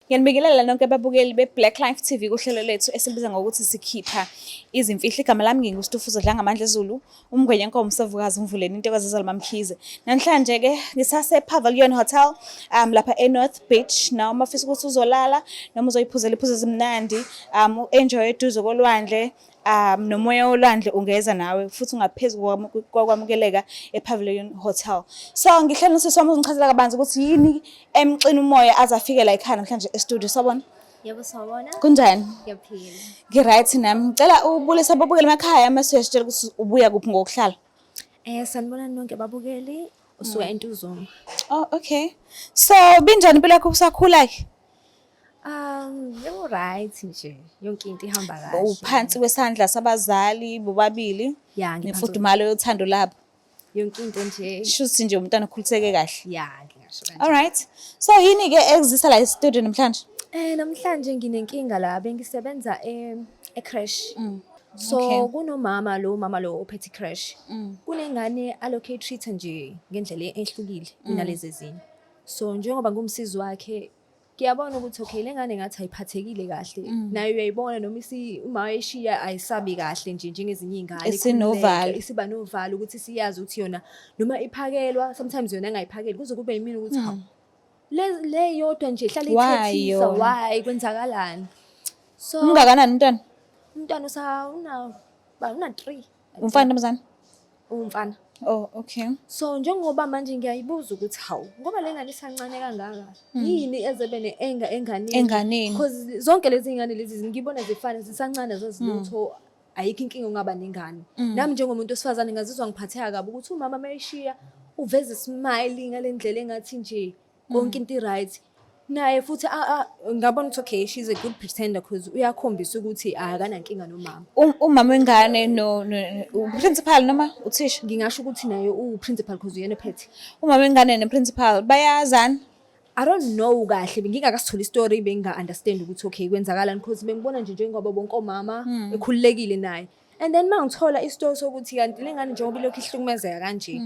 Ngiyanibingelela nonke ababukeli be-Black Life TV kuhlelo lethu esilibiza ngokuthi sikhipha izimfihlo. Igama lami nginguStufuza Dlangamandla Zulu, umngwenya nkomo savukazi umvuleni intokazi ezalwa MaMkhize. Namhlanje ke ngisase Pavilion Hotel lapha eNorth Beach. Noma ufisa ukuthi uzolala noma uzoyiphuzela iphuzo ezimnandi, enjoy eduze kolwandle, nomoya wolwandle ungeza nawe futhi ungaphezu kokwamukeleka ePavilion Hotel. So ngihleli nosisi wami uzongichazela kabanzi ukuthi yini emxina umoya aze afike la ekhaya namhlanje e-studio. Sawubona. Yebo, sawubona. Kunjani? Ngiyaphila. Ngi-right nami. Ngicela ubulise ababukeli emakhaya mase uyasitshela ukuthi ubuya kuphi ngokuhlala. Sanibonani nonke babukeli. Usuka eNtuzuma. Oh, okay. So binjani impilo yakho usakhula ke? Yebo, right nje. Yonke into ihamba kahle. Uphansi kwesandla sabazali bobabili. Ya, ngiphansi. Nemfudumalo yothando labo. Yonke into nje. Shuthi nje umntwana okhuliseke kahle. Ya, ngingasho kanje. All right. So yini ke ekuzisa la e-studio namhlanje? Namhlanje nginenkinga la, bengisebenza e creche. So kunomama lo, mama lo ophethe creche. Kunengane alokhu treat nje ngendlela ehlukile kunalezi ezinye. So njengoba ngumsizi wakhe, ngiyabona ukuthi okay, le ngane ngathi ayiphathekile kahle. Nayo uyayibona noma isi uma eshiya ayisabi kahle nje njengezinye iy'ngane. Isinovalo. Isiba novalo ukuthi siyazi ukuthi yona noma iphakelwa, sometimes yona engayiphakeli, kuze kube yimina ukuthi hawu, le yodwa nje ihlala Why ithethisa, yona? Why, kwenzakalani? So Ungakanani umntwana? Umntwana usa una ba una 3. Umfana, ntombazane? Umfana. Oh, okay. So njengoba manje ngiyayibuza ukuthi hawu, ngoba le ngane isancane kangaka, yini ezebe ne-anger enganeni? Enganeni. Because zonke lezi ngane lezi ngibona zifana, zisancane, zazilutho, ayikho inkinga ongaba nengane. Nami njengomuntu wesifazane ngazizwa ngiphatheka kabi ukuthi umama mayeshiya uveza ismile ngale ndlela engathi nje konke into right. Naye futhi ngabona ukuthi okay, she's a good pretender because uyakhombisa ukuthi akanankinga nomama. Umama wengane no principal noma uthisha? Ngingasho ukuthi naye uwu-principal because uyena ophethe. Umama wengane ne-principal bayazana? I don't know kahle, bengingakasitholi istory, benginga-understand ukuthi okay, kwenzakalani, because bengibona nje njengoba bonke omama ekhululekile naye. And then mangithola isitori sokuthi kanti le ngane njengoba ilokhu ihlukumezeka kanje,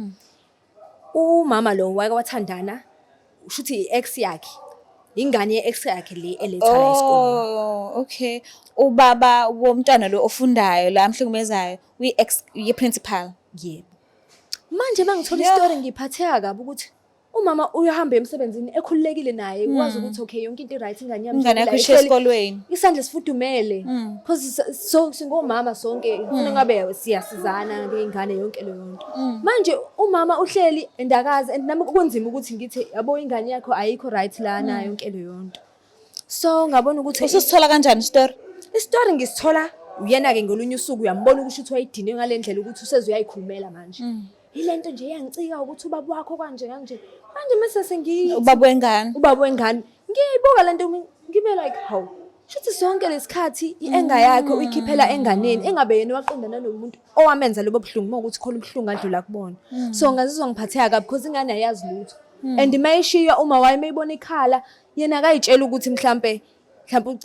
umama lo wake wathandana, shuthi i-ex yakhe, ingane ye-ex yakhe le elethwa la esikoleni. Oh, okay. Ubaba womntwana lo ofundayo la amhlukumezayo uyi-ex ye-principal. Yebo. Manje mangithola isitori ngiphatheka kabi ukuthi umama uyahamba emsebenzini ekhululekile naye, wazi ukuthi okay, yonke into i-right, ingane yami Ingane yakho la ishiye ihleli- esikolweni. Isandla esifudumele, because so singomama sonke funa ngabe siyasizana ngey'ngane, yonke leyo nto. Manje umama uhleli and akazi, and nami kunzima ukuthi ngithi yabo ingane yakho ayikho right lana, yonke leyo nto. So ngabona ukuthi Ususithola kanjani isitori? Isitori ngisithola uyena-ke ngolunye usuku, uyambona ukuthi uthi wayidinwe ngale ndlela ukuthi useze uyayikhulumela manje. Yile nto nje iyangicika ukuthi ubaba wakho kanje kanje. Manje mase sengiyi Ubaba wengane. Ubaba wengane. Ngiyayibuka le nto, ngibe like hawu, shuthi sonke lesikhathi i-anger yakhe uyikhiphela enganeni, engabe yena waqondana nomuntu owamenza lobo buhlungu, uma ukuthi khona ubuhlungu adlula kubona. So ngazizwa ngiphatheka kabi because ingane ayazi lutho. And mayishiywa uma waye mayibona ikhala, yena akayitshela ukuthi mhlampe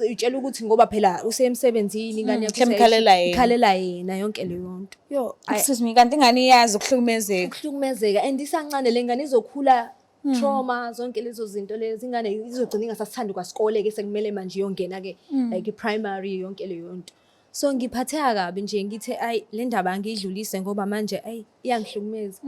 utshela ukuthi ngoba phela usemsebenzini, ingane yakho Mhlawumbe ikhalela yena. Ikhalela yena, yonke leyo nto. Yo, Excuse me, kanti ingane iyazi ukuhlukumezeka. Ukuhlukumezeka, and isancane le ngane, izokhula trauma, zonke lezo zinto lezi, ingane izogcina ingasasithandi kwasikole ke, sekumele manje iyongena ke like i-primary, yonke leyo nto. So ngiphatheka kabi nje, ngithe ayi, le ndaba angiyidlulise ngoba manje ayi, iyangihlukumeza.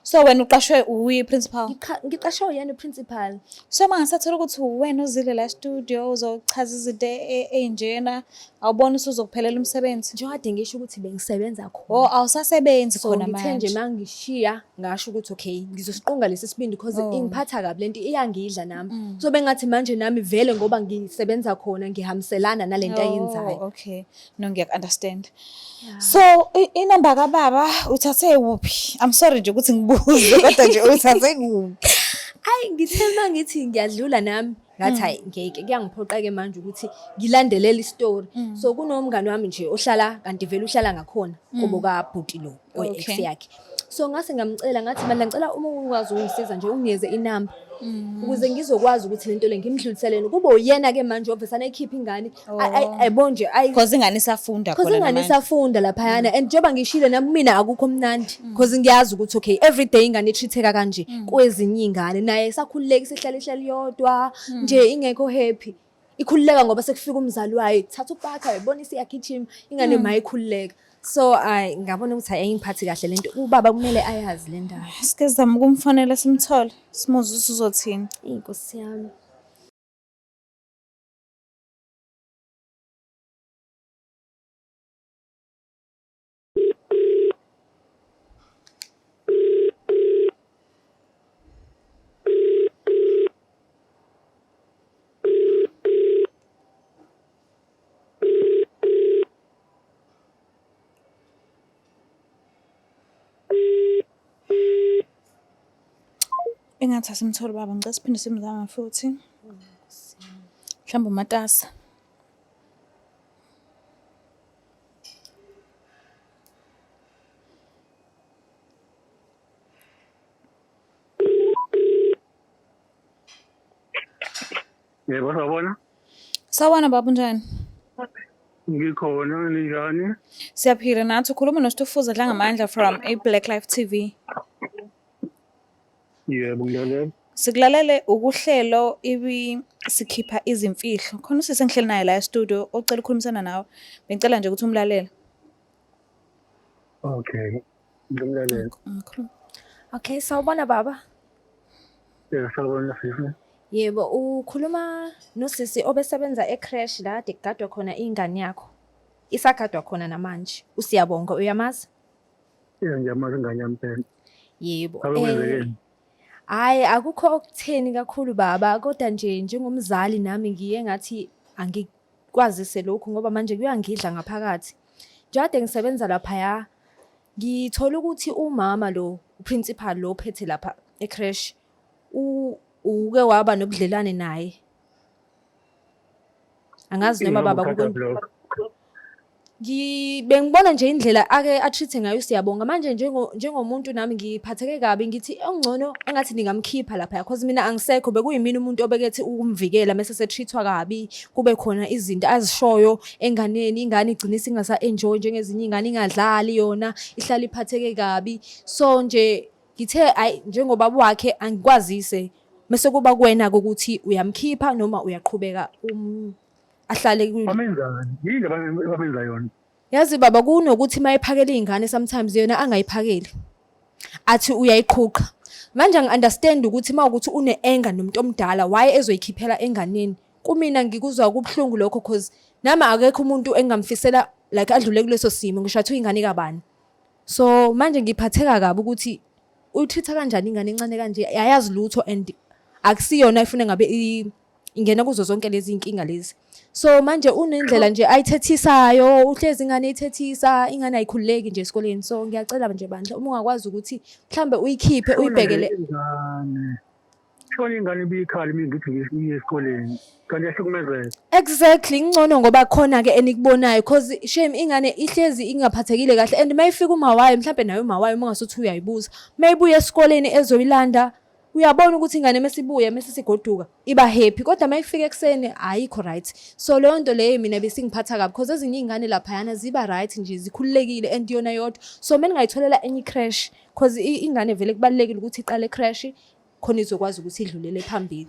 So wena uqashwe uyi-principal? Ngiqashwe uyena uprincipal. So uma ngasathola ukuthi uwena ozile la studio uzochaza izinto ey'njena, awubona usuzokuphelela umsebenzi? Njengoba ngisho ukuthi bengisebenza khona. Oh, awusasebenzi So khona ngithe nje manje. mangishiya ngasho ukuthi okay, ngizosiqunga lesi sibindi because ingiphatha kabi lento, iyangidla nami. So bengathi manje nami vele ngoba ngisebenza khona ngihambiselana nalento ayenzayo. Oh, okay. No, ngiyaku-understand. So inamba kababa uthathe kuphi? I'm sorry nje ukuthi ngibuze, kodwa nje uthathe kuphi? Ayi, ngithe mangithi ngiyadlula nami ngathi hayi, ngeke, kuyangiphoqa-ke manje ukuthi ngilandelele isitori. So kunomngani wami nje ohlala, kanti vele uhlala ngakhona kubo kabhuti lo oyi-ex yakhe. So ngase ngamcela ngathi bandla, ngicela uma ukwazi ukungisiza nje unginikeze inamba ukuze ngizokwazi ukuthi lento le ngimdluliselele kube uyena-ke manje ovesane ekhiphe ingane. Aybo nje ayi. Because ingane isafunda Because khona ingane namanje. Isafunda laphayana, and njengoba ngishilo nami, mina akukho mnandi because ngiyazi ukuthi okay, every day ingane i-treat-eka kanje kwezinye iy'ngane, naye isakhululeka, isehlala ihleli yodwa nje, ingekho happy. Ikhululeka ngoba sekufika umzali wayo, ithatha upaka, uyibona isiyagijima, ingane ma ikhululeka. So ay ngabona ukuthi ayingiphathi kahle lento. Ubaba kumele ayazi le ndaba. Sike sizame ukumfonela simthole, simuzwe ukuthi uzothini. Inkosi yami. Engathi asimtholi baba, ngicela siphinde simzame futhi. Mhlawumbe umatasa. Yebo, sawubona. Sawubona baba, unjani? Ngikhona, ninjani? Siyaphila nathi, ukhuluma noStufuza Dlangamandla from A Black Life TV. Yebo, ngilalela. Sikulalele ukuhlelo ibi sikhipha izimfihlo. Khona usisi engihleli naye la e-studio ocela ukukhulumisana nawe. Bengicela nje ukuthi umlalele. Okay. Ngimlalela. Ngikhuluma. Okay, sawubona baba. Yebo, sawubona sisi. Yebo, ukhuluma nosisi obesebenza e-creche la kade kugadwa khona ingane yakho. Isagadwa khona namanje. USiyabonga uyamazi? Yebo, ngiyamazi ingane yami phela. Yebo. Ngabe kwenzekeni? Hhayi akukho okutheni kakhulu baba, kodwa nje njengomzali nami ngiye ngathi angikwazise lokhu ngoba manje kuyangidla ngaphakathi. Njengoba ngisebenza laphaya, ngithola ukuthi umama lo, uprincipal lo ophethe lapha e-creche, uke waba nobudlelwane naye. Angazi noma baba Ngingakuthatha kuke lokho. Bengibona nje indlela ake a-treat-e ngayo uSiyabonga. Manje njengomuntu nami ngiphatheke kabi ngithi okungcono engathi ningamkhipha laphaya cause mina angisekho bekuyimina umuntu obekethi ukumvikela mese se-treat-wa kabi, kube khona izinto azishoyo enganeni, ingane igcine isingasa-enjoy njengezinye iy'ngane ingadlali yona, ihlale iphatheke kabi. So nje ngithe ayi njengobaba wakhe angikwazise mese kuba kuwena-ke ukuthi uyamkhipha noma uyaqhubeka ahlale Bamenzani? Yini abamenza yona? Yazi baba kunokuthi mayephakela iy'ngane sometimes yena angayiphakeli. Athi uyayiqhuqha. Manje angi-understand ukuthi uma ukuthi une-anger nomuntu omdala why ezoyikhiphela enganeni. Kumina ngikuzwa kubuhlungu lokho cause nami akekho umuntu engingamfisela like adlule kuleso simo ngisho athi uyingane kabani. So manje ngiphatheka kabi ukuthi uyitreat-a kanjani ingane encane kanje ayazi lutho and akusiyona efuna ngabe ingena kuzo zonke lezi inkinga lezi. So manje unendlela nje ayithethisayo, uhlezi ingane eyithethisa, ingane ayikhululeki nje esikoleni. So ngiyacela nje bandla uma ungakwazi ukuthi mhlambe uyikhiphe uyibhekele. Ingane. Shona ingane ibikhala mina ngithi ngiye esikoleni. Kanti yahlukumezeka. Exactly, ngcono ngoba khona ke enikubonayo cause shame ingane ihlezi ingaphathekile kahle and mayifika uma wayo mhlambe naye uma wayo uma ngasuthi uyayibuza. Mayibuya esikoleni ezoyilanda uyabona ukuthi ingane mesibuya mase sigoduka iba happy kodwa mayifika ekuseni ayikho right. So leyo nto leyo mina besingiphatha kabi because ezinye iy'ngane laphayana ziba right nje zikhululekile and yona yodwa. So meningayitholela enye i-creche cause ingane vele kubalulekile ukuthi iqale creche khona izokwazi ukuthi idlulele phambili.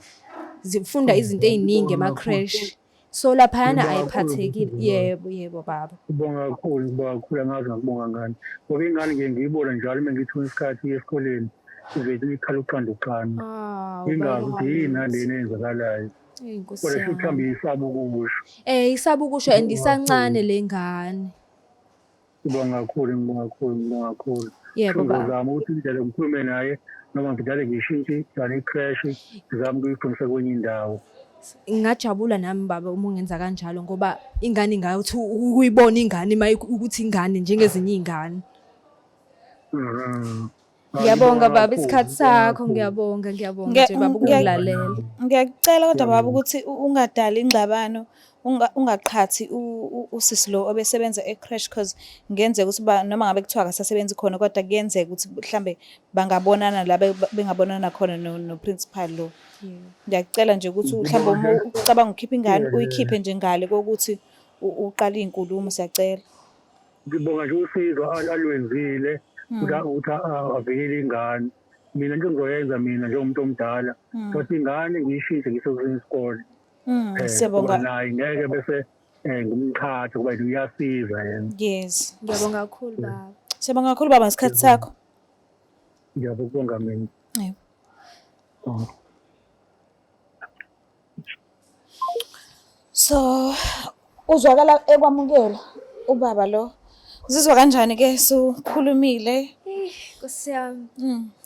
Zifunda izinto ey'ningi ema-creche. So laphayana Ngibonga kakhulu ayiphathekile. ukuthi Yebo, yebo baba. Ngibonga kakhulu, ngibonga kakhulu, angazi ngakubonga ngani. Ngoba ingane ngiye ngiyibone njalo uma ngithi isikhathi iye esikoleni ivele ikhala uqanda uqanda. Awu, Ngingazi baba ukuthi yini wakithi. nalena eyenzakalayo. Eyi Nkosi Kodwa shuthi yami. mhlawumbe isaba ukusho. Isaba ukusho and Ngibonga isancane kakhulu. le ngane. Ngibonga kakhulu, ngibonga kakhulu, ngibonga kakhulu. Yebo baba. Ngizozama ukuthi indlela ngikhulume naye noma ngidlale ngishintshe ngidlale i-creche ngizame ukuyifundisa kwenye indawo. Ngingajabula nami baba uma ungenza kanjalo ngoba ingane ingathi ukuyibona ingane ukuthi ingane njengezinye iy'ngane. Mhm. Ngiyabonga baba kakhulu, isikhathi ngibonga sakho, kakhulu. ngiyabonga, ngiyabonga nje baba ukungilalela. Ngiyakucela kodwa baba Ngiyabonga. ukuthi ungadali ingxabano, ungaqhathi usisi lo obesebenza e-creche cause kungenzeka ukuthi noma ngabe kuthiwa akasasebenzi khona kodwa kuyenzeka ukuthi mhlambe bangabonana la bengabonana khona no-principal lo. Ngiyakucela nje ukuthi mhlawumbe uma ucabanga ukukhipha ingane uyikhiphe nje ngale kokuthi uqale iy'nkulumo, siyacela. Ngibonga nje usizo alwenzile ukuthi avikele ingane. Mina into engizoyenza mina njengomuntu omdala, ukuthi ingane ngiyishintshe ngiyise kwesinye isikole. Siyabonga. Ngoba naye ngeke bese ngimqhathe kuba yena uyasiza yena. Yes. Ngiyabonga kakhulu baba. Siyabonga kakhulu baba ngesikhathi sakho. Ngiyabonga mina. Yebo. Oh. So uzwakala ekwamukela ubaba lo. Uzizwa kanjani ke sukhulumile? Nkosi yami.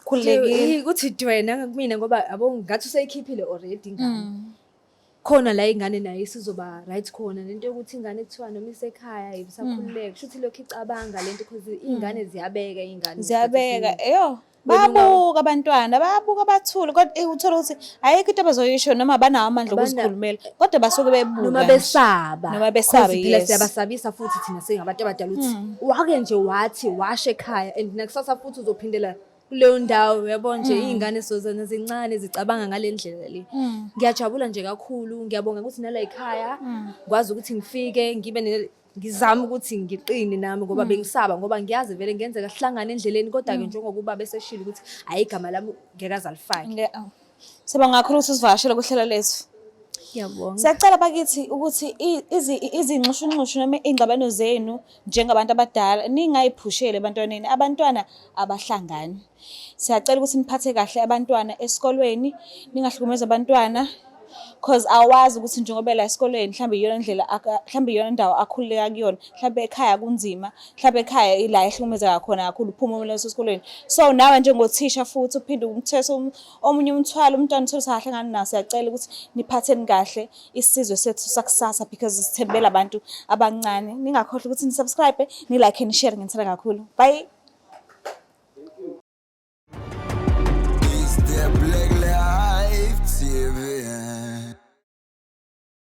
Khululekile. Nje, kuthi dwena kumina ngoba yabo ngathi useyikhiphile already ingane. Khona la ingane nayo isizoba right khona nento yokuthi ingane kuthiwa noma isekhaya ibisakhululeka kusho ukuthi lokhu icabanga lento because iy'ngane ziyabeka iy'ngane Ziyabeka. Eyo. Bayabuka abantwana, bayabuka bathule kodwa uthola ukuthi ayikho into abazoyisho noma banawo amandla okuzikhulumela kodwa basuke bebuka. Noma nje. besaba. Noma besaba, Cause phela yes. siyabasabisa futhi thina singabantu abadala ukuthi wake nje wathi washe ekhaya and nakusasa futhi uzophindela kuleyo ndawo, uyabo nje iy'ngane sozona zincane zicabanga ngale ndlela le. Ngiyajabula nje kakhulu, ngiyabonga ukuthi nala ekhaya ngikwazi ukuthi ngifike ngibe ngizame ukuthi ngiqine nami ngoba bengisaba ngoba ngiyazi vele ngenzeka sihlangane endleleni, kodwa-ke njengoba ubaba eseshilo ukuthi hhayi igama lami ngeke aze alifake. Oh. Siyabonga kakhulu ukuthi usivakashele kuhlelo lethu. Ngiyabonga. Siyacela bakithi ukuthi izinxushunxushu noma iy'ngxabano zenu njengabantu abadala ningayiphusheli ebantwaneni. Abantwana abahlangani. Siyacela ukuthi niphathe kahle abantwana esikolweni, ningahlukumezi abantwana cause awazi ukuthi njengoba ela esikolweni mhlawumbe iyona ndlela mhlawumbe iyona ndawo akhululeka kuyona, mhlawumbe ekhaya kunzima, mhlawumbe ekhaya ila ehlukumezeka khona kakhulu, uphuma uma esikolweni. So nawe njengothisha futhi uphinde umthetho omunye umthwalo umntwana uthole ukuthi akahlangani nawo. Siyacela ukuthi niphatheni kahle isizwe sethu sakusasa because sithembele abantu abancane. Ningakhohlwa ukuthi ni-subscribe, ni-like, ni-share. Nginithanda kakhulu. Bye.